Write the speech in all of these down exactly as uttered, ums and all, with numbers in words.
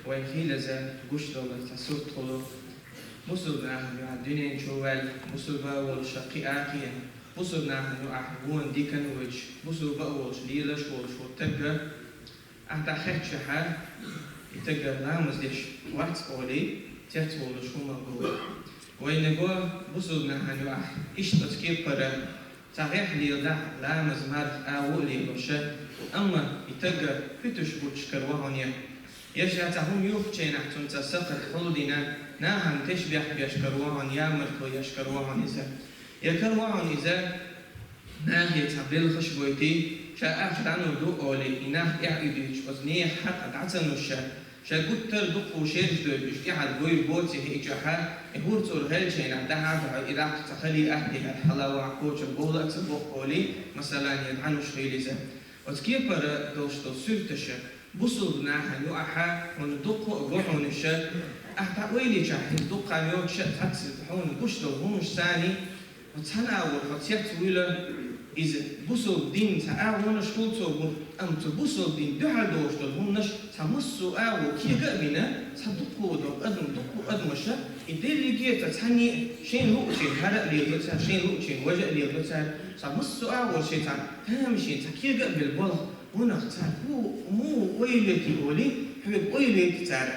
Вайн хийлаза гуш долу цхьа сурт хуьлу. Бусург нахана юкъахь дуьнен чу ваьлла, бусург а волуш кхиа а кхиъна, бусург нахана юкъахь вон дикана воьдуш, бусург а волуш, лелаш а волуш ву тагга. Ахьа дӀахаьччахьа, и тагга ламаз деш вац олий, цец волуш хӀума бу. Вайна го бусург нахана юкъахь иштта оцу кепара цхьа гӀехь леладахь, ламаз, марха а ву а лелоша, амма и тагга хӀуьтуш буттуш кара вахана я. Я ша цхьа хӀума юхучийнахь цунна цхьа сакхат хьулдина, нахана тешбехь беш кара вахана, ямартло еш кара вахана иза. Я кара вахана иза, нахе цхьа белхаш бойтий, ша ахча дӀанур ду олий, и нах тӀаьхьа уьдуьйтуш, оцу нехан хьакъ дӀа ца нуша, ша гуттар а дуккха шераш дойтуш, тӀаьхьара буйр боций хиъчахьа, и хӀур цӀур хьелчийнахь дахьа а дахьа, и даккха цхьа хали атта хӀара хьала ваха коча бовла а ца боккхолий, масалан, я дӀануш хилиза. Оцу кепара долуш долу суьрташа, бусург нахана юкъахьа хьуна дуккха а го хьуна иша, ахьа дӀа ойличахь хӀинца дуккха а йоцуша а цхьацца хьуна гуш долу хӀумаш саний, хьо цхьана а вара, хьо цец вуьла, иза бусург дин цхьа а вонаш хуьлу цо бу, амма цу бусург дин дуьхьал долуш долу хӀуманаш цхьа массо а ву кега а бина, цхьа дуккха а долу адам, дуккха а адамаша, и дерриге а цхьа цхьанне а шайн луучийн хӀара а лело цара, шайн луучийн важа а лело цара, цхьа массо а ву шен цхьа тамашийна цхьа кега а била болх, ванах цара хӀу, муха ойла йойтий олий, хьоьга ойла йойти цара.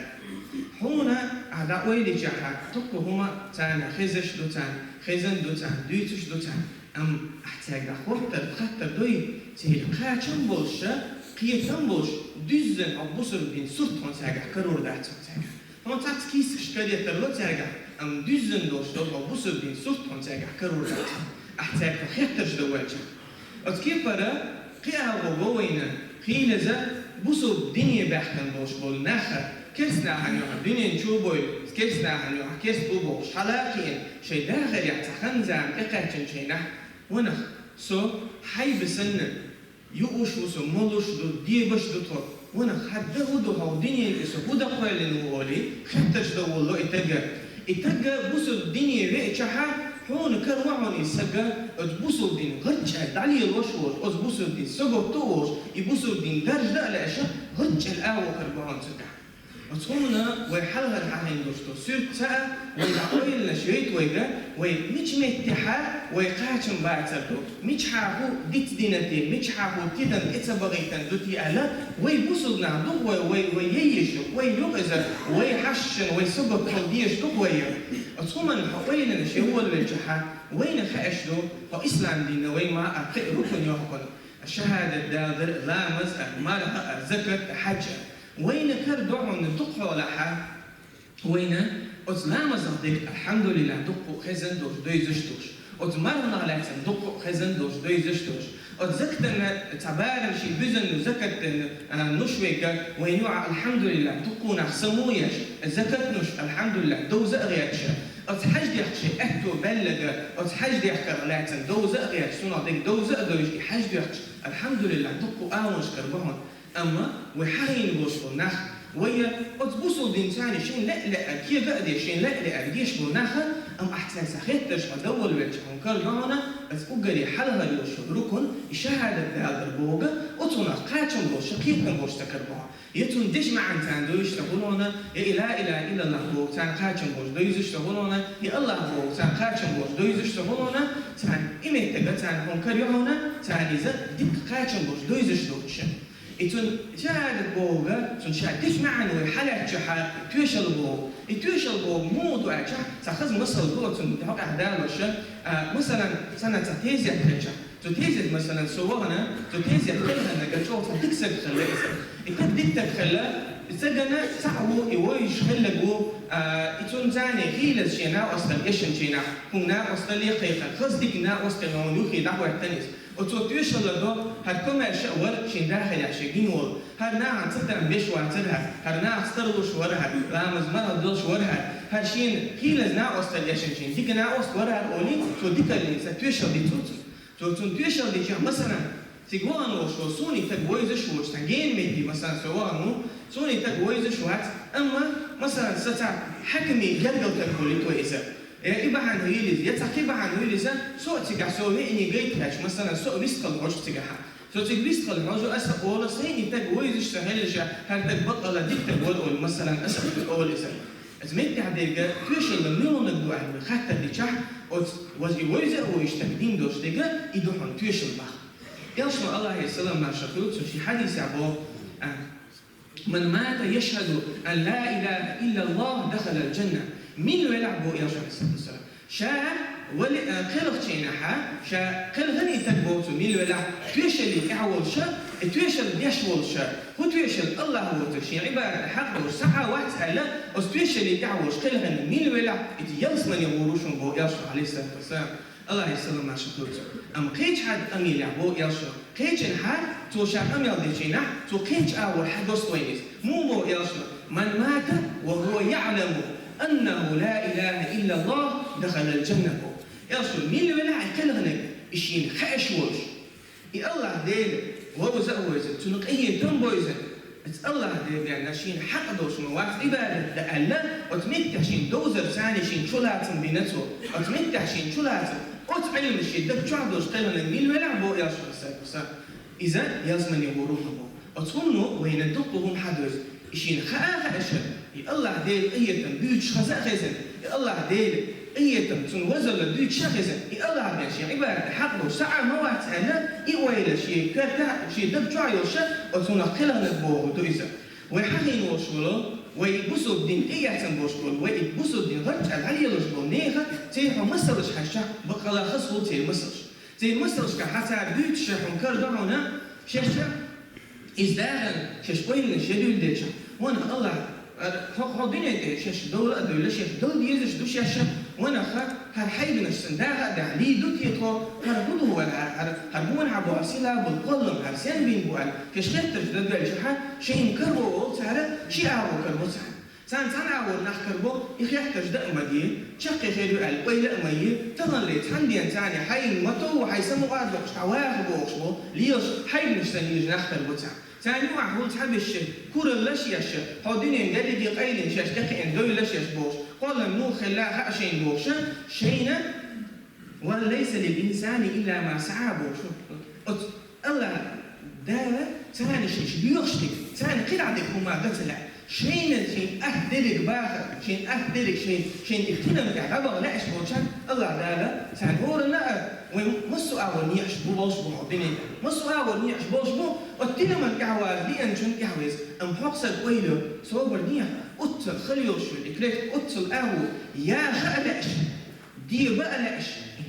Хьуна ахьа дӀа ойличахьа, дуккха хӀума царна хезаш ду царна, хезан ду царна, дуьйцуш ду царна. Амма ахьа цаьрга хӀоттар, хаттар дой, церан кхачам болуша, кхетам болуш, дуьззина хьо бусург дин сурт хьуна цаьргахь карор дац хьуна цаьргахь. Хьуна цац кийсаш каретар ло цаьргахь, амма дуьззина долуш долу хьо бусург дин сурт хьуна цаьргахь карор дац. Ахьа цаьрга хеттарш дан ваьлча. Оцу кепара кхиа гӀо го вайна, хийлаза бусург дине баьхкан болуш болу наха, керс нахана юкъахь дуьнен чу бойла, керс нахана юкъахь керс бу бохуш, хьала а кхиъна, шайн дахарехь цхьа хан-зама тӀекхаьчначийнахь, ванах, со хьайба санна, юуш ву со, молуш ду, дебаш ду тхо, ванах, хьан дан хӀу ду хьо, дуьненга со хӀу дан кхоьллина ву олий, хеттарш дан волло и тагга. И тагга бусург дине веачахьа, хьуна кара вахана и сага, оцу бусург дин гӀарчӀа дӀалелош волуш, оцу бусург дин саготта а волуш, и бусург дин даржа дан а лаьаша, гӀарчӀа агӀо кара бахана цуьнгахь. Оцу хӀумана вай хьалхара хьахийна долуш ду суьрт ца а, вай дӀакъойланаш йойта вайга, вай мича меттехьа вай кхачам бацар ду, мичахьа хӀу диц дина те, мичахьа хӀу тидам тӀе ца бахийтан ду те аьлла, вай бусург нах ду вай, вай, вай яйеш ю, вай юкъа иза, вай хьашшан, вай саготта хила дезаш ду вай. Оцу хӀуманна хьо ойланаш йовлавелчахьа, вайна хаьаш ду, хьо ислам дина вай ма а кхин а рукун йохкун, шахӀадат далдар, ламаз а, марха а, закат а, хьаьж а. Вайна кара дохьуна дукхахьолахьа, вайна оцу ламазах дерг, алхьамдулиллахӀ, дуккха а хезан долуш, дойзаш долуш. Оцу марханах лаьцна дуккха а хезан долуш, дойзаш долуш. Оцу закатана цхьа барам ший буьзанна закат дерна, а, нуш вайга, вайна юкъахь, алхьамдулиллахӀ, дуккхунах само еш, закат нуш, алхьамдулиллахӀ, довза а гӀерташ. Оцу хьаьж дехка шайн аьтто баьллага, оцу хьаьж дехкарх лаьцна довза а гӀерташ, цунах дерг довза а дойзаш, и хьаьж дехкаш, алхьамдулиллахӀ, дуккха а агӀонаш кара бахьана. Амма вай хьахийна болуш болу нах, вай оцу бусулба динца шайн лаьа-лаьа кега а деш, шайн лаьа-лаьа деш болу наха, амма ахь цаьрца хеттарш хьо доввала велча, хьуна кара догӀана, аса уггаре хьалхара йолуш йолу рукун, и шахӀадат далар боху, оцунах кхачам болуш, кхетам болуш ца кара боху. Я цунна деш маьӀна царна довзуш ца хуьлуна, я и ла илаха иллаллах боху царна кхачам болуш довзуш ца хуьлуна, я Аллах боху царна кхачам болуш довзуш ца хуьлуна, царна и меттага царна хьуна кара йогӀана, царна иза дика кхачам болуш довзуш доцуша. И цунна шахӀадат бохург, цунна ша деш маьӀна вай хьалаьцча хьа тоьшалла боху. И тоьшалла бохург муха ду аьлча, цхьа хаза масал ду оцунна хьокъехь далоша. А, масалан, сана цхьа тезет хилча. Цу тезет, масалан, со вахана, цу тезет хилханага чӀогӀа цхьа дика саг хилла иза. И таг дика таг хилла, и цагана цхьаъ ву, и вовзаш хилларг ву, а, и цунна царна хийлаза шен накъосталла эшначийнахь, хӀума накъосталле кхайкхина, хаза дика накъосталла хьуна юххе дӀахӀоьттина иза. Оцо тоьшалла до, хӀара комаьрша а вара шен дахарехь шен гина волу. ХӀара нахана ца там беш вацара хӀара, хӀара нахаца тарлуш вара хӀара, ламаз марха долуш вара хӀара, хӀара шена хийлаза накъосталла эшначийн дика накъост вара хӀара олий, цо дикаллица тоьшалла дицу цунна. Цо цунна тоьшалла дича, масалан, цига вахана волуш волу суна и таг вовзаш воцу, цхьа гена метте, масалан, со вахана ву, суна и таг вовзаш вац, амма, масалан, сан цхьа хьаькаме гергара таг хуьлийта вай иза. Э, и бахьана хуьлийла иза, я цхьа кхин бахьана хуьлийла иза, со а цигахь со веъний гайта хьаьжча, масалан, со а вистхила хьожуш цигахьа. Со цига вистхила хьожу, аса ола, сайна и таг войзаш ца хилча, хӀара таг бакъала дика таг вар ола, масалан, аса ола иза. Аса меттехь дерга тоьшалла муьлханаг ду аьлла, хаттар дичахь, оцу ваза и войза а войзаш таг дин долуш дерга, и ду хьуна тоьшалла бах. Элчано, Аллахье салам марша хуьлда цунна, шен хьадисехь боху, а, «Ман мата яшхаду ан ла илаха иллаллах, дахалал джанна». Мила велахь бо Элчано, Ша вали-, а, кхелхачийнахьа, ша кхелхина и таг боху цо мила велахь, тоьшаллин тӀехь волуша, и тоьшалла деш волуша, хӀун тоьшалла Аллах воцург шен Ӏибадат хьакъ долуш схьа а вац аьлла, оцу тоьшаллин тӀехь волуш кхелхина мила велахь, и ялсамане гӀур ву шуна боху Элчано, Ӏалайхиссалату вассалам, Аллахье салам марша хуьлда цунна. Амма кхечу хьан къамелехь боху Элчано, кхечанхьа, цо ша къамел дечийнахь, цо кхечу агӀор хьадоссу вайна иза. Муха боху Элчано, «Ман мата ва хӀува яӀламу аннаху ла илаха иллаллах, дахалал джанна», боху. Элчано, мила велахь и кхелхинарг, и шена хууш волуш, и Аллах Дела вовза а войза, цунна къинхетам бойза, Аса Аллах Дела бен шена хьакъ долуш ма вац Ӏибадат дан аьлла, оцу меттехь шен довзар царна шен чулацам бина цо, оцу меттехь шен чулацам, оцу Ӏилма шен даг чохь долуш кхелхинарг мила велахь боху Элчано, Ӏалайхиссалату вассалам, иза ялсамане гӀур ву хьуна боху. Оцу хӀумано вайна дуккха хӀума хьадоьзу. И шена хаа а хааша, и Аллах Дела къинхетам буьйцуш хаза а хезна, и Аллах Дела къинхетам цунна вазалла дуьйцуш а хезна, и Аллах Дела шен Ӏибадат хьакъ долуш схьа а ма вац аьлла, и ойла шен коьртехь, шен даг чохь йолуша, оцунах кхелхинарг бохург ду иза. Вай хьахийна волуш волу, вай бусулба дин тӀеэцна болуш болу, вай и бусулба дин гӀарчӀ аьлла хьалелаш болу нехан церан хьо масалаш хьаьжча, баккъала хаза хуьлу церан масалаш. Церан масалшка хьан цара дуьйцуша хьуна карадо хьуна, шаьш а иза дахана, шаьш ойланаш я дуьйладелча, ванах Аллах, хьо, хьо дуьнен тӀе шаьш довла а довла, шаьш дала дезаш ду шаьш а, ванах хӀара хьайбанаш сан даха а даха, лий ду те тхо, хӀара хӀун ду вара, хӀара, хӀара, хӀара бу ван хьан боху сила бу, кхоллам хӀара сен бин бу аьлла, шаьш хеттарш дан доьлча хьан, шайна караво волу цара, ши агӀо караво царна. Царна цхьана агӀор нах карабо, и хеттарш дан а ма де, чаккхе хир ю аьлла, ойла а ма е, таханле цхьана ден царна хьайна ма тов, хьайн самукъа а доккхуш, хьан ваха бохуш бо, лелаш хьайгнаш санна йижа нах карабо царна. Царна юкъахь хӀума цхьа бешша, кураллаш ешша, хьо дуьнен дерриге къайлина шаьш тӀекхиъна дойлаш еш бохуш, кхоллам муха хилла хаа шайна бохуша, шайна «Ва лайса лил инсани илла ма саӀа», бохуш. Оцу Аллах Дала царна шаьш лоьхуш дерг, царна кхидӀа дерг хӀума дан ца лаьа. Шайна шайн атта дерриг баха, шайн атта дерриг шайн, шайн и кхинам тӀехь дӀабаха лаьаш болчарна Аллах Дала царна хӀоранна а, вай массо а агӀор некъаш бу болуш бу хьо дуьнен тӀехь. Массо а агӀор некъаш болуш бу, оцу динаман тӀехь ваза, диъанчун тӀехь веза. Амма хьокху саг ойла, собар дехьа, оццул хала йолуш йолу и клетка, оццул агӀо, я хаа лаьаш. Деба а лаьаш,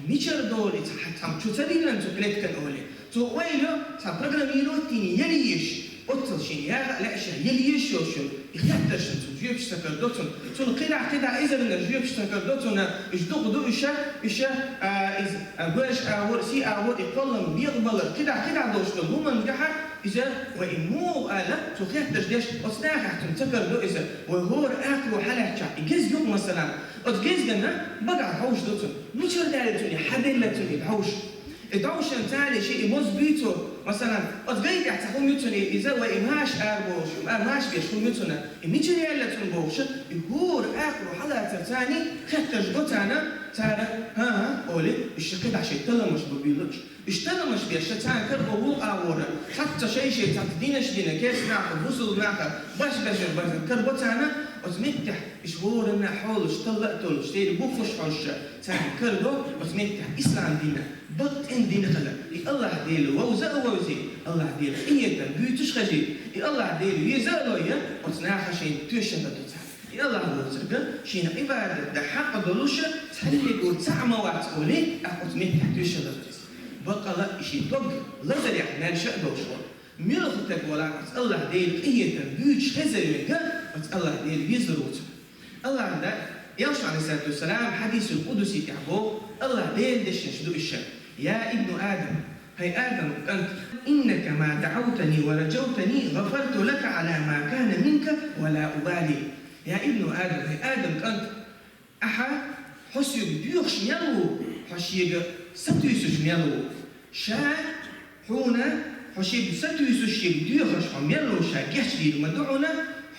мичара долу и цхьа хьан цхьамма чу ца диллина цу клеткан оле. Цо ойла, цхьа программировать дина яла езаш, оццул шен яха а лаьаш, яла езаш йолуш йолу и хеттаршна цунна жоьпаш ца карадо цунна. Цунна кхидӀа-кхидӀа эзарна жоьпаш ца карадо цунна, уьш дукха ду уьш, уьш, а, иза, а, гоьраш агӀор, сий агӀор, и кхоллам бекъабалар, кхидӀа-кхидӀа долуш долу хӀуманна тӀехь, иза, вай и муха ала, цу хеттарш деш, оцу нахехь цунна ца карадо иза, вай хӀора акхаро хьалаьцчахь, и гезг юкъа масала, Оцу гезгана багахь хьовш ду цунна. Мичара даьлла цунна, хьан делла цунна и дӀовш? И дӀовшан царна ши и моза буьйцу, масалан, оцу гай тӀехь цхьа хӀума ю цунна, иза вай и маша арабохуш, а, маша беш хӀума ю цунна. И мичара яьлла цунна бохуша, и хӀора акхаро хьалацар царна, хеттарш го царна, цара, хӀан-хӀа, олий, уьш кхидӀа шайн таламаш бу буьйлуш. Уьш таламаш беш, ша царна карабо вукху агӀора, цхьацца шай-шай цхьацца динаш дина, керста наха, бусулба наха, баш-бешара базар карабо царна, оцу меттехь, уьш хӀоранна хьолаш талла а толлуш, церан буххуш хьожуша, царна карадо оцу меттехь ислам дина, бакъ цӀена дина хила. И Аллах Дела вовза а вовзий, Аллах Дела къинхетам буьйцуш хезий, и Аллах Дела веза а лой, оцу наха шайна тоьшалла до царна. И Аллах воцург шена Ӏибадат дан хьакъ долуша, цхьаннего цхьаъ ма вац олий, тӀаккха оцу меттехь тоьшалла до иза. Баккъала и шен дог лазарехь маьрша а долуш вара. Муьлха таг валахь оцу Аллах Делан къинхетам буьйцуш хезар верг, оцу Аллах Дела везар ву цунна. Аллах Дала, Элчано, Ӏалайхиссалату вассалам, хьадисул къудси тӀехь боху, Аллах Делан дешнаш ду уьш: «Я ибну Адам, хӀай Адам кӀант, иннака ма даӀавтани ва раджавтани, гӀафарту лака Ӏала ма кана минка ва ла убали». Я ибну Адам, хӀай Адам кӀант, ахьа хьо соьга доьхуш мел ву, хьо шега сатуьйсуш мел ву. Ша хьуна, хьо шега сатуьйсуш, шега доьхуш хьо мел ву, ша гечдийр ма ду хьуна,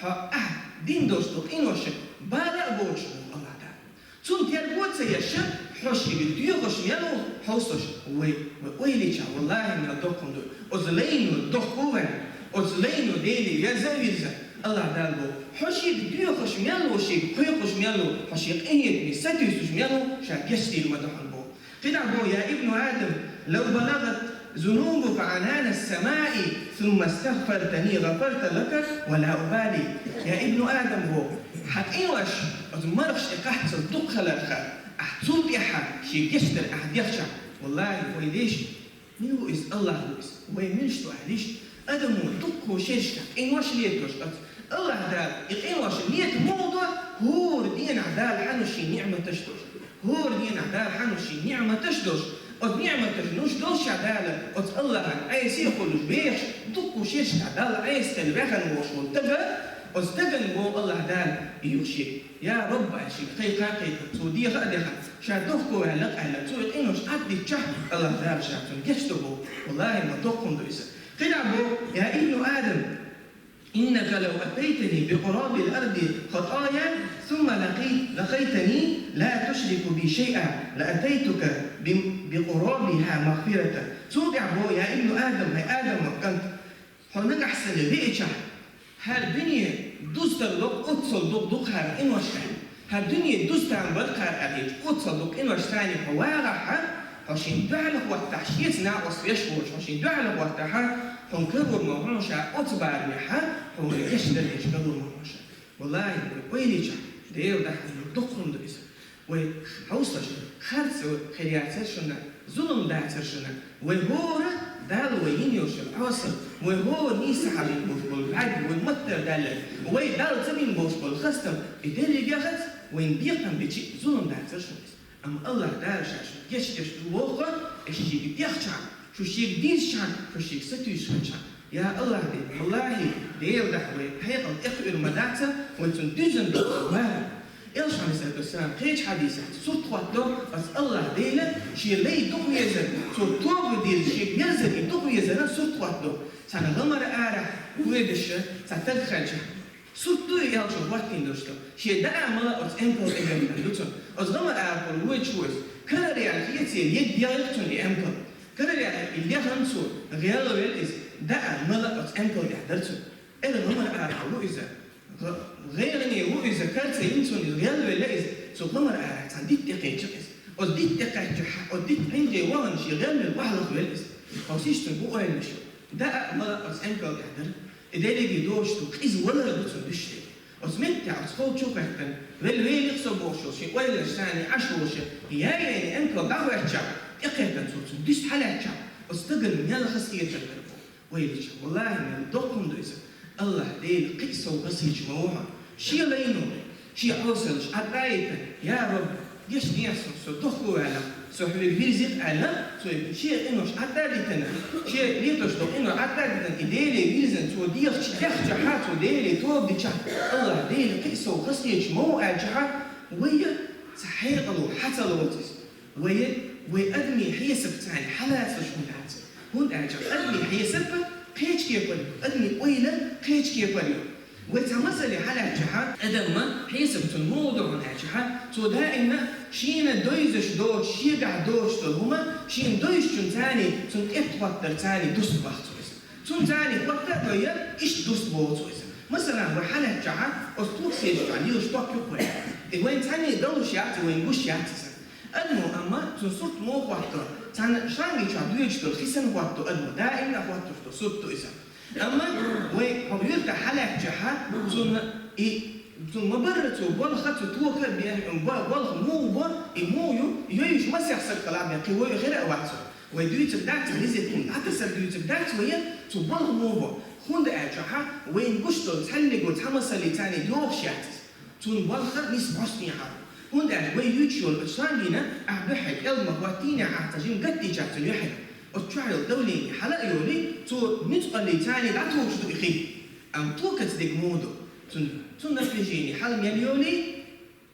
хьо ахь дина долуш долу къинош бала а боцуш бу Аллах Дала. Цунна терго а ца еш, Хьо шийга доьхуш мел ву, хьовсалаш, вай, вай ойла йича, валлахӀи, мел доккха хӀума да. Оцу лайно дохко ваьлла, оцу лайно Деле веза а вирза, АллахӀ Дала боху: хьо шийга доьхуш мел ву, шийга кхойкхуш мел ву, хьо шен къинхетаме сатуьйсуш мел ву, ша гечдийр ма ду хьуна боху. КхидӀа боху: «يا ابن آدم، لو بلغت ذنوبك عنان السماء ثم استغفرتني غفرت لك ولا أبالي». Я ибну Адам, боху, хьан къинош оцу мархаш тӀе кхаччалц дукха хиларх, ахь цул тӀаьхьа шен гечдар ахь дехча, валлахӀи, вай деш, мила ву иза, АллахӀ ву иза, вай муьлш ду аьлла иштта, адамо дуккха шерашкахь къинош летош, оцу АллахӀ Дала и къинош лета муха до, хӀора дийнахь Дала хьанна шен ниӀматаш долуш. ХӀора дийнахь Дала хьанна шен ниӀматаш долуш, оцу ниӀматаш луш долуш ша Дала, оцу АллахӀан Ӏеса а хуьлуш бехаш, дуккха шерашкахь Далла Ӏеса хилла ваьхна волуш волу стага, оцу стагана боху АллахӀ Дала, и юха шега: «Я Рабб», аьлла шега кхайкха а кхайкхина, цо деха а дехна, ша дохко ваьлла-кх аьлла, цо и къинош Ӏаддитчахь, АллахӀ Дала ша цунна гечдо боху. ВаллахӀи, ма доккха хӀума ду иза. КхидӀа боху: «يا ابن آدم، إنك لو أتيتني بقراب الأرض خطايا ثم لقيت، لقيتني لا تشرك بي شيئا لأتيتك ب، بقرابها مغفرة». Цул тӀаьхьа боху: «Я ибну Адам, хӀай Адама кӀант, хьо нагахь санна веачахь, хӀара дуьне дуза тарло-кх оццул дукха ду-кх хӀара къинош аьлла. ХӀара дуьне дуза там бара-кх хӀара аьлла, оццул дукха къиношца хьо вагӀахь, хьо шен дуьхьал хӀоттахь, шеца накъост веш волуш, хьо шен дуьхьал хӀоттахь, хьуна карор ма ву хьуна ша оцу барамехь, хьуна гечдар деш карор ма ву хьуна ша». ВаллахӀи, вай ойла йича, Делан дуьхьа, доккха хӀума ду иза. Вай хьовсалаш, харц хир яцара шуна, зулам дацара шуна. Вай хӀора Дала вай йина йолуш йолу Ӏесалла, вай хӀора нийса хьалийна болуш болу бӀаьрг, вай маттара даьлла, вай Далла ца бина болуш болу хастам, и дерригехь вайна бекхам бича зулам дацара шуна иза. Амма АллахӀ Дала ша шуна гечдеш ду боху, шу шега дехчахьана, шу шега дийзачхьана, шу шега сатуьйсуш хилчахьана. Я АллахӀ Дела, валлахӀи, Делан дуьхьа вай хьекъал тӀекхуьур ма дац, вай цунна дуьззина долу вара. Элчано, Ӏалайхиссалату вассалам, кхечу хьадисехь сурт хӀоттадо, оцу АллахӀ Дела шен лай дукха везар, цо тоба деза шега везар, и дукха везаран сурт хӀоттадо. Цхьана гӀамар арахь воьдуш цхьа стаг хилча, сурт ду и элчано хӀоттийна долуш ду. Шен даа мала оцу эмкал тӀе гайтина ду цунна. Оцу гӀамар арахь волу воьдуш ву иза. Карара яьлла хеций, егга яьлла цунна и эмкал. Карара яьлла и лехна цо, гӀелвелла иза. Даа мала оцу эмкал тӀехь дара цунна. Эра гӀамар арахь ву иза. ГӀ-, гӀайгӀане ву иза, карца йина цунна иза, гӀелвелла иза. Цу гӀамар арахь цхьана дитта тӀе кхечира иза. Оцу дитта тӀе кхаьччахь, оцу дитта хьингӀе вахана шен гӀелвелла охьалахвелла иза. Хьовсийша цуьнан бу ойланаш. Даа мала оцу эмкал тӀехь дара. И дерриге доцуш ду, къиза валар ду цунна дуьсуш дерг. Оцу меттехь, оцу хала чу а хӀоьттина, велла велахь со бохуш йолу шен ойланаш царний Ӏаш волуш, яй-яйна эмкал дӀахӀоьттичахь, тӀекхетта цо цунна дуьсуш хьалаьттачахь, оцу стагана мел хазахетар дара боху. Ойла йича, валлахӀи, мел доккха хӀума ду иза. АллахӀ Дела кхин а сов хазахеташ ма ву хьуна. Шен лайно, шен Ӏесаллаш Ӏадда а йитина, я Рабби, гечдехьа суна, со дохко ваьлла-кх, со хьоьга вирзира-кх аьлла, цо шен къинош Ӏадда а дитина, шен летош долу къинош Ӏадда а дитина, и Деле вирзина, цо дехча, дехчахьа, цо Деле тоба дичахь, АллахӀ Дела кхин а сов хазахеташ ма ву аьлчахьа, вай цхьа хьекъало хьан ца лоцу иза? Вай, вай адамийн хьесап царна хьалацалуш хӀунда дац? ХӀунда аьлча адамийн хьесап кхечу кепара ю, адамийн ойла кхечу кепара ю. Вай цхьа масале хьалаьцчахьа, адаман хьесап цунна муха ду хьуна аьлчахьа, цо даимна шена дойзуш доцу, шегахь доцуш долу хӀума, шена дойзучун царний, цунна тӀетта хӀоттар царний дуста боху цо иза. Цунна царний хӀотта а дойя, иштта дуста боху цо иза. Масала, вай хьалаьцчахьа, оцу токсечу чохь лелаш ток ю-кх вайн. И вайн цхьанний далуш яц, и вайн гуш яц иза. Адамо амма цунна сурт муха хӀотто, цхьана шанги чохь доьдуш долу хи санна хӀотто адамо, даимна а хӀоттуш долу сурт ду иза. Амма вай хьо юьртахь хьалаьцчахьа, цунна и, цунна ма-барра цо болха, цу тока бе-, бо-, болх муха бо, и муха ю, йойуш масех саг хила бен, кхин вай хир а вац. Вай дуьйцург дац, лизит хӀума дӀатасар дуьйцург дац вай, цу болх муха бо. ХӀунда аьлчахьа вайна гуш долу цхьаннего цхьа масаллица йогӀуш яц иза. Цунна болх нисса бӀостанехьа. ХӀунда аьлча вай юьйцуш йолу оцу шангина ахь дуьхьал кӀел ма хӀоттийнехь, ахь цхьа жима гатдийчахь цунна юьхьиг, оцу чохь йолу давление хьала а йолий, цо нуьцкъаллица дӀатухуш ду и хи. Амма токаца дерг муха ду? Цунна, цунна напряжение хьала мел йолий,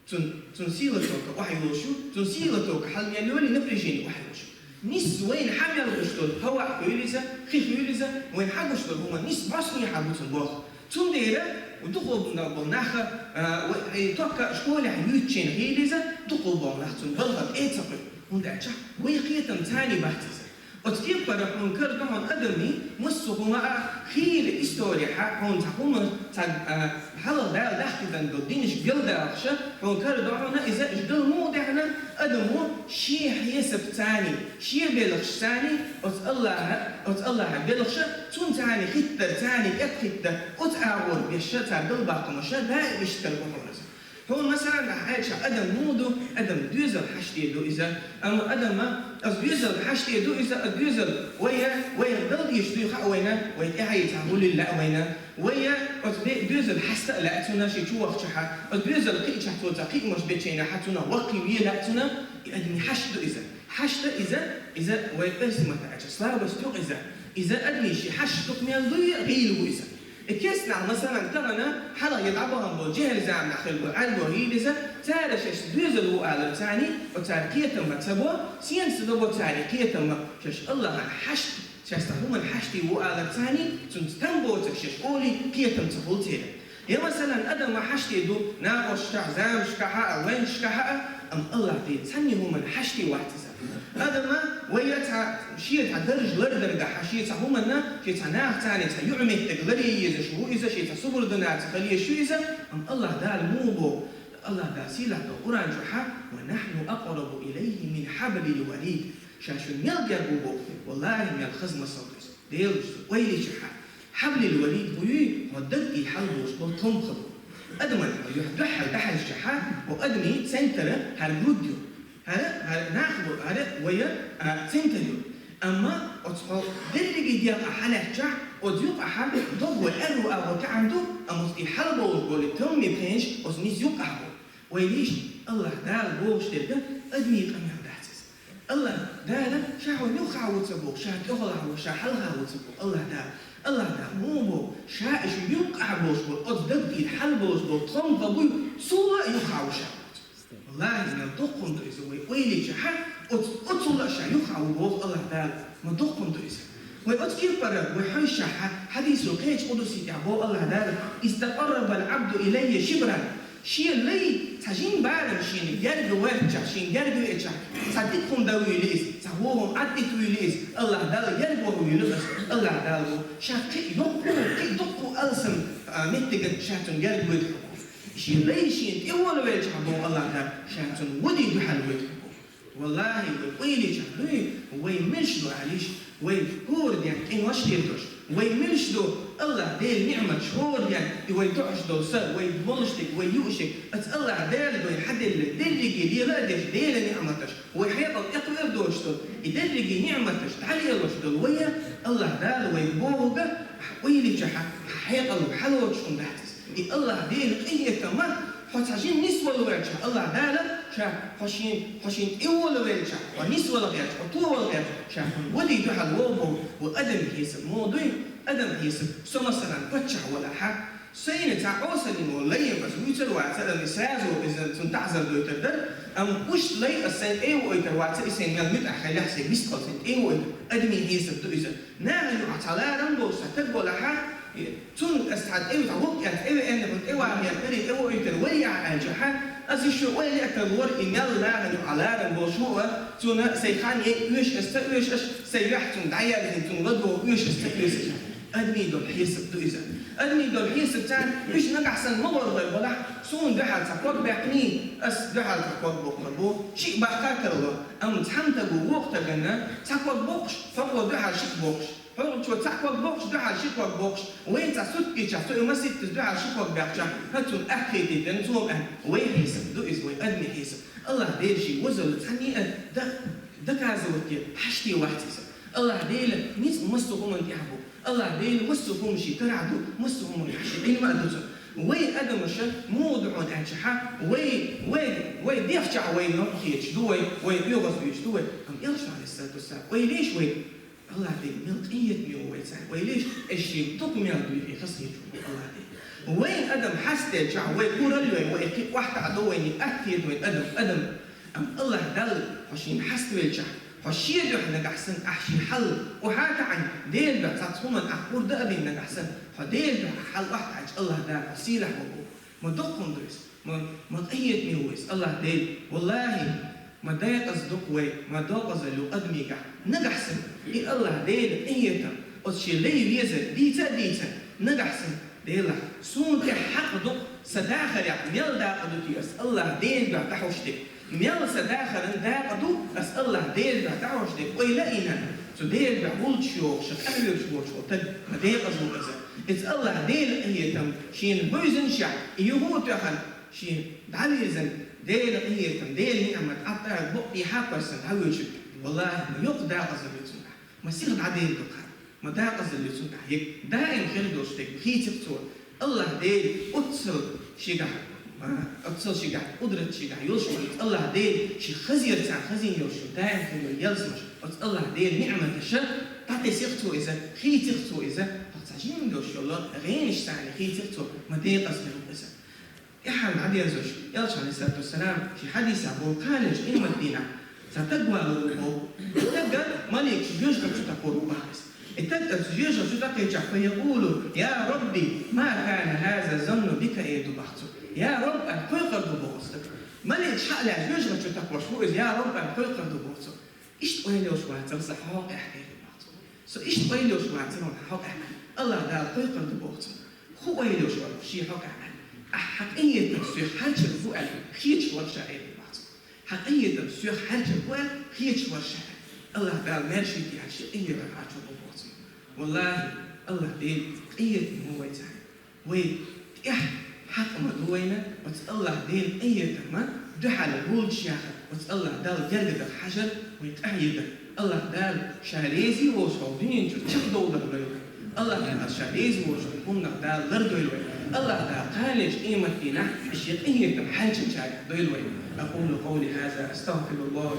цунна, цунна сила тока охьайолуш ю, цунна сила тока хьала мел йолий, напряжение охьайолуш ю. Нисса вайна хьа мел гуш долу хӀаваъ хуьлу иза, хи хуьлу иза, вайна хьа гуш долу хӀума нисса бӀостанехьа бу цунна болх. Цундела Дукха болу нах, а, вай, и тохка школехь юьйцучийн хилийза, дукха болу нах цунна балха тӀе а ца кхуьу. ХӀунда аьлча вай кхетам царний бац иза. Оцу кепара хьуна кара ду хьуна адамийн массо а хӀума а хийла историхьа, хьуна цхьа хӀума, цхьа, а, хьалха Дала дахкийтина долу динаш гел дахаша, хьуна кара ду хьуна иза, уьш гал муха даьхна, адамо шен хьесап царний, шен белхаш царний, оцу Аллахьа, оцу Аллахьа белхаша, цунна царний хиттар, царний тӀекхиттар, оцу агӀор беша цара гал баккхамаша даим иштта кара бу хьуна иза. Хьуна, масала, нах аьлча, адам муха ду, адам доьзал хьаште ду иза. Амма адама, ас доьзал хьаште ду иза, ас доьзал вайа, вайа дал дийш дуй хаьа вайна, вай тӀаьхьа цхьа гӀуллил лаьа вайна, вайа, ас бе-, доьзал хьаста а лаьа цунна ши чу вахчахьа, ас доьзал кхиъчахь цо ца кхиамаш бечейна хьа цунах ваккхий ве лаьа цунна, и адами хьашт ду иза. Хьашта иза, иза вай къерсимата аьлча, слабость ю иза. Иза адами ши хьашт дукха мел дуй, гӀийла ву иза. И кестнахь, масалан, тахана хьалха я дӀабахана болу жехӀил заманахь хилла бу, Ӏаьрбо хӀийда иза, цара шаьш доьзал ву алар царний, оцара кхетам ма ца бо, сенца ца бо царий кхетам ма, шаьш Аллахьан хьашт, шаьш цхьа хӀуман хьаштий ву алар царний, цунца там боцург шаьш олий кхетам ца хуьлу церан. Я, масалан, адам ма хьаштий ду, накъосташкахь, замашкахь а, вайнашкахь а, амма Аллахь Дела цхьанний хӀуман хьаштий вац иза. Адама вай я цхьа, шен цхьа дарж лардаргахьа, шен цхьа хӀуманна, шен цхьа нах царний цхьа юьхь меттиг ларъе езаш ву иза, шен цхьа субур дан ца хила езаш ю иза, амма Аллахь Дала муха боху? Аллахь Дала сийлахь долу Къуръан чохьа: «Ва нахьну акърабу илайхи мин хьаблил варид». Ша шуна мел герга ву боху, валлахьи, мел хаза масал ду иза. Делан ойла йичахьа, хьаблил варид бу юй, хьо даг тӀе хьалаболуш болу тхомха бу. Адаман хьо юьхь дуьхьал дахьаьжчахьа, хьо адамийн центр хӀара грудь ю. ХӀара, хӀара нах бу, хӀара вайа, а, центр ю. Амма оцу хьо дерриге дегӀа хьалаьцчахь, оцу юкъахьа дог вай аьрру агӀо таӀан ду, амма оцу тӀе хьалаболуш болу томми пхенаш оцу низ юкъахь бу. Вай вешан Аллахь Дала бохуш дерг адамийн къамел дац иза. Аллахь Дала ша хьуна юххехь ву ца боху, ша тӀехула ву, ша хьалха ву ца боху Аллахь Дала. Аллахь Дала муха боху, ша и шу юккъехь болуш болу, оцу даг тӀера хьала болуш болу тхомха буй, цул а юххехь ву ша боху. Валлахьи, мел доккха хӀума ду иза вай ойла йичахьа, оцу, оцул а ша юххехь ву боху Аллахь Дала. Ма доккха хӀума ду иза. Вай оцу кепара, вай хьаьжчахьа, хьадисо кхечу къудсий тӀехь боху Аллахь Дала: «Истакъаррабал абду илайя шибран». Шен лай цхьа жин барам шена герга ваьлччахь, шена герга веачахь, цхьа дика хӀума дан вуьйлу иза, цхьа вон хӀума Ӏаддита вуьйлу иза, Аллахь Дала герга ваха вуьйлу иза. Аллахь Дала бу, ша кхин а йоккха, кхин а дуккха алсам, а, меттиган ша цунна герга вуьйлу хьо бу. Шен лай шена тӀе волавелчахь бу Аллахь Дала, ша цунна вуди дуьхьал вуьйлу хьо бу. Валлахьи, вай къуьйличахь дуй, вай милш ду алиш, вай хӀора ден къинош лелош, вай милш ду Аллахь Делан ниӀматаш хӀора ден, и вай доӀаш долу са, вай болуш дерг, вай юушиг, аса Аллахь Дела дуй хьаделла, дерриге лела а деш Делан ниӀматаш, вай хьекъал тӀекхоьр доцуш долу, и дерриге ниӀматаш дӀалелош долу вай, Аллахь Дала вай бохуга, къуьйличахьа, хьекъал хьалоцуш хӀума дац иза. И Аллахь Делан къинхетама, хьо цхьа жин нисвала ваьлча, Аллахь Дала ша хьо шен, хьо шен тӀе вола ваьлча, хьо нисвала гӀерташ, хьо товала гӀерташ, ша хьуна вади дуьхьал вогӀу боху, ва адам хьесап мо дуй, адам хьесап, со масалан паччахь валахьа, сайна цхьа Ӏосаллин волу лайна ас вуьйцур вац, адам и сразу иза цунна таӀзар дойтар дара, амма уьш лай ас сайн тӀе войтар вац, и сайн мел муьтӀахь хилахь сайн мискал сайн тӀе войтар, адамийн хьесап ду иза. Нахана юкъахь цхьа ларам болуш цхьа таг валахьа, цунна ас цхьа тӀе, цхьа воккха эцна тӀе веана, хӀун тӀе вахана, тӀе, тӀе войтар вай яхь аьлчахьа, ас и шу ойла а тарлора, и мел нахана юкъахь ларам болуш ву а, цунна сайн хан е оьшуш ас ца оьшуш, сайн юьхь цунна дӀаерзина, цунна ладогӀа оьшуш ас ца оьшуш. Адамийн долу хьесап ду иза. Адамийн долу хьесап царна, уьш нагахь санна ма вара вай валахь, суна дуьхьал цхьа ког баьккхиний, ас дуьхьал цхьа ког боккхур бу, шиъ баккха а тарло, амма цхьана таго воккха таганна, цхьа ког боккхуш, хьо дуьхьал шиъ боккхуш. Хьо чо цхьа ког боккхуш, дуьхьал ши ког боккхуш, вайн цхьа сутка гича, цо и маситтаза дуьхьал ши ког баьккхича, хьо цунна аьхкхетийтина, цо аьлла, вай хьесап ду иза, вай адамийн хьесап. Аллахь Дела шен возалла цхьанне а да-, доказывать де хьаште вац иза. Аллахь Дела ницкъ массо а хӀуманна тӀехь бу. Аллахь Дела массо а хӀума шен карахь ду, массо а хӀуманна шен Ӏилма а ду цунна. Вай адамаша муха ду хьуна аьлчахьа, вай, вай, вай дехчахь вай нохчийчу ду вай, вай оьгӀаз буьйцу ду вай. Амма Элчано, алейхиссалату вассалам, вай леш вай Аллахь Дела мел къинхетаме ву вай царна. Вай леш, аш шен дукха мел дуьйхье хазахеташ ву Аллахь Дела. Вайн адам хьастелчахь, вай куралла вай, вай кхин охьатаӀа до вайниг атта хета вайн адам, адам. Амма Аллахь Далла хьо шена хьаставелчахь, Хьо шен дуьхьа нагахь санна ахь шен хьал охьа а таӀийна, Делан дуьхьа цхьацца хӀуманна ахь ура дан а бина нагахь санна, хьо Делан дуьхьа хьал охьатаӀийча, АллахӀ Дала хьо сийлахь волу. Ма доккха хӀума ду иза. Ма, ма къинхетаме ву иза АллахӀ Дела. ВаллахӀи, ма декъаза ду-кх вай, ма декъаза ю адамигахь. Нагахь санна, и АллахӀ Делан къинхетам, оцу шен лай везар дийца а дийцина, нагахь санна, Делахь, суна тӀехь хьакъ ду-кх сан дахарехь мел дакъа ду те ас АллахӀ Делан дуьхьа дӀахьош дерг. Мел сан дахаран дакъа ду ас АллахӀ Делан дуьхьа дӀахьош дерг. Ойла а йина, цу Делан дуьхьа вулчаш йохуш, къахьоьгуш воцуш волу стаг ма декъаза ву иза. Иза АллахӀ Делан къинхетам шена бевзинчехь, и юха а тоьхна, шена дӀавирзина, Делан къинхетам, Делан ниӀмат, Ӏаьттара букъ тӀехьа а кхоьссина дӀавоьдуш, валлахӀи, ма йоккха декъазалла ю цуьнгахь. Ма сиха дӀадер ду-кх хӀара. Ма декъазалла ю цуьнгахь. Даим хир долуш дерг хийцира цо. АллахӀ Дела оццул шегахь, а, оццул шегахь, къудрат шегахь йолуш волу, АллахӀ Дела шен хазарца хазийна йолуш йолу, даим хир йолу ялсамаш, оцу АллахӀ Делан ниӀматаша дӀатесира цо иза, хийцира цо иза, хьо цхьа жима долуш йолу гӀенашца хийцира цо, ма декъаза хир ву иза. ТӀаьхьа дӀадерзош, Элчано, Ӏалайхиссалату вассалам, шен хьадисехь боху, кхана къематдийнахь цхьа стаг валор ву боху. И стаг маликаша жоьжахати чу такхор ву боху иза. И стаг оцу жоьжахати чу такхийчахь, фаякъулу: «Я Рабби, ма кана хаза занну бика», эр ду боху цо. «Я Рабби», аьлла, кхойкхур ду боху стаг. Маликаша хьа а лаьцна жоьжахати чу такхош ву иза, «Я Рабби», аьлла, кхойкхур ду боху цо. Иштта ойла йолуш вацара сан хьокъехь, эр ду боху цо. Со иштта ойла йолуш вацара хьокъехь, аьлла. АллахӀ Дала кхойкхур ду боху цо. ХӀун ойла йолуш вара шен хьокъехь, аьлла? Ахь хьан къинхетам соьх хьарчийна бу аьлла хеташ вара ша, эр ду боху цо. Хьан къинхетам соьх хьарчийна бу аьлла хеташ вара ша, аьлла. АллахӀ Дала маьрша йойла шен къинхетам хьарчо бу боху цо. ВаллахӀи, АллахӀ Дела къинхетаме ву вайца. Вай тӀехь хьакъ ма ду вайна оцу АллахӀ Делан къинхетаман дуьхьал вулчаш яхар, оцу АллахӀ Далла герга дан хьажар вай къахьега. АллахӀ Дала ша реза волуш волу дуьнен чу чекхдовлар лойла вай. АллахӀ Дала ша реза волуш волу хӀуманах Дала лардойла вай. АллахӀ Дала кхана къематдийнахь шен къинхетам хьаьрчинчарах дойла вай. أقول قولي هذا أستغفر الله